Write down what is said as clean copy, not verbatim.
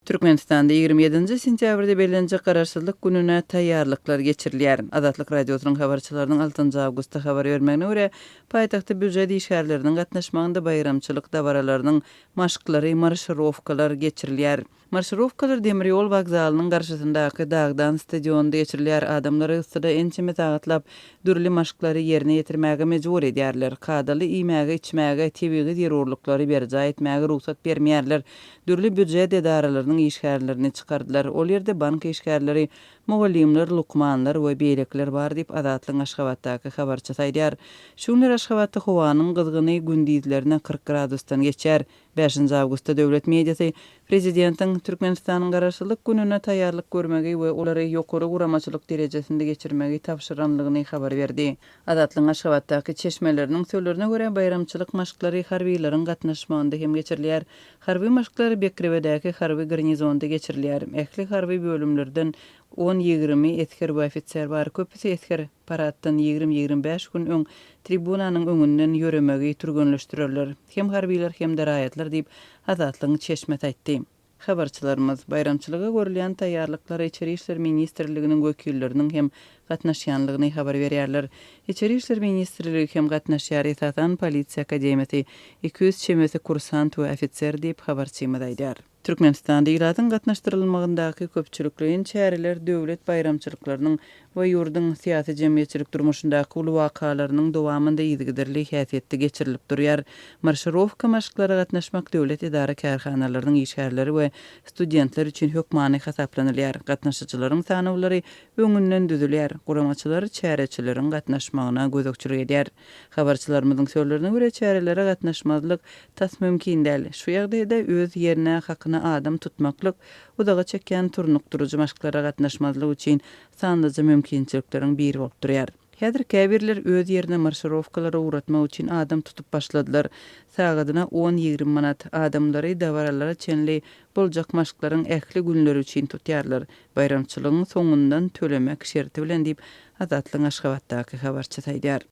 Türkmenistanda 27-nji sentýabrda bellenjek Garaşsyzlyk gününe taýýarlyklar geçirilýär. Azatlyk Radiosynyň habarçylarynyň altynjy awgustda habar bermegine görä, paýtagtda býujet işgärleriniň gatnaşmagynda baýramçylyk dabaralarynyň maşklary, marşirowkalar, geçirilýär. Marşirowkalar demir ýol wokzalynyň garşysyndaky Dagdan stadionynda geçirilýär. Adamlary yssyda ençeme sagatlap dürli maşklary ýerine ýetirmäge mejbur edýärler. Kadaly iýmäge, içmäge, tebigy zerurlyklary berjaý etmäge rugsat bermeýärler. Dürli býujet edaralarynyň işgärlerini çykardylar. Ol ýerde bank işgärleri, mugallymlar, lukmanlar we beýlekiler bar diýip, Azatlygyň Aşgabatdaky habarçysy aýdýar. Şu günler Aşgabatda howanyň gyzgyny gündizlerine 40 gradusdan geçýär. Bäşinji awgustda döwlet mediasy prezidentiň Türkmenistanyň Garaşsyzlyk gününe taýýarlyk görmegi we olary ýokary guramaçylyk derejesinde geçirmegi tabşyranlygyny habar berdi. Azatlygyň Aşgabatdaky çeşmeleriniň sözlerine görä, baýramçylyk maşklary harbylaryň gatnaşmagynda hem geçirilýär. Harby maşklar Bekrewedäki harby garnizonda geçirilýär. Ähli harby bölümlerden on-ýigrimi esger we ofiser bar, köpüsi esger. Paraddan 20-25 gün öň tribunanyň öňünden ýöremegi türgenleşdirerler. Hem harbylar, hem-de raýatlar diýip, Azatlygyň çeşmesi aýtdy. Habarçylarymyz baýramçylyga görülýän taýýarlyklara Içeri işler ministrliginiň wekilleriniň hem gatnaşýanlygyny habar berýärler. Içeri işler ministrligi hem gatnaşýar, esasan polisiýa akademiýasy, 200 çemesi kursant we ofiser diýip, habarçymyz aýdýar. Türkmenistanda ilatyň gatnaşdyrylmagyndaky köpçülikleýin çäreler döwlet baýramçylyklarynyň we ýurduň syýasy-jemgyýetçilik durmuşyndaky uly wakalarynyň dowamynda yzygiderli häsiýetde geçirilip durýar. Marşirowka maşklara gatnaşmak döwlet edara-kärhanalarynyň işgärleri we studentler üçin hökmany hasaplanylýar. Gatnaşyjylaryň sanawlary öňünden düzülýär, guramaçylar çäreçileriň gatnaşmagyna gözegçilik edýär. Habarçylarymyzyň sözlerine görä, çärelere gatnaşmazlyk tas mümkin däl. Şu ýagdaýda öz ýerine hakyna adam tutmaklyk, uzaga çekýän surnukdyryjy maşklara gatnaşmazlyk üçin sanlyja mümkinçilikleriň biri bolup durýar. Häzir käbirler öz ýerine marşirowkalara ugratmak üçin adam tutup başladylar. Sagadyna on-ýigrimi manat. Adamlary dabaralara çenli boljak maşklaryň ähli günleri üçin tutýarlar. Baýramçylygyň soňundan tölemek şerti bilen diýip, Azatlygyň Aşgabatdaky habarçysy aýdýar.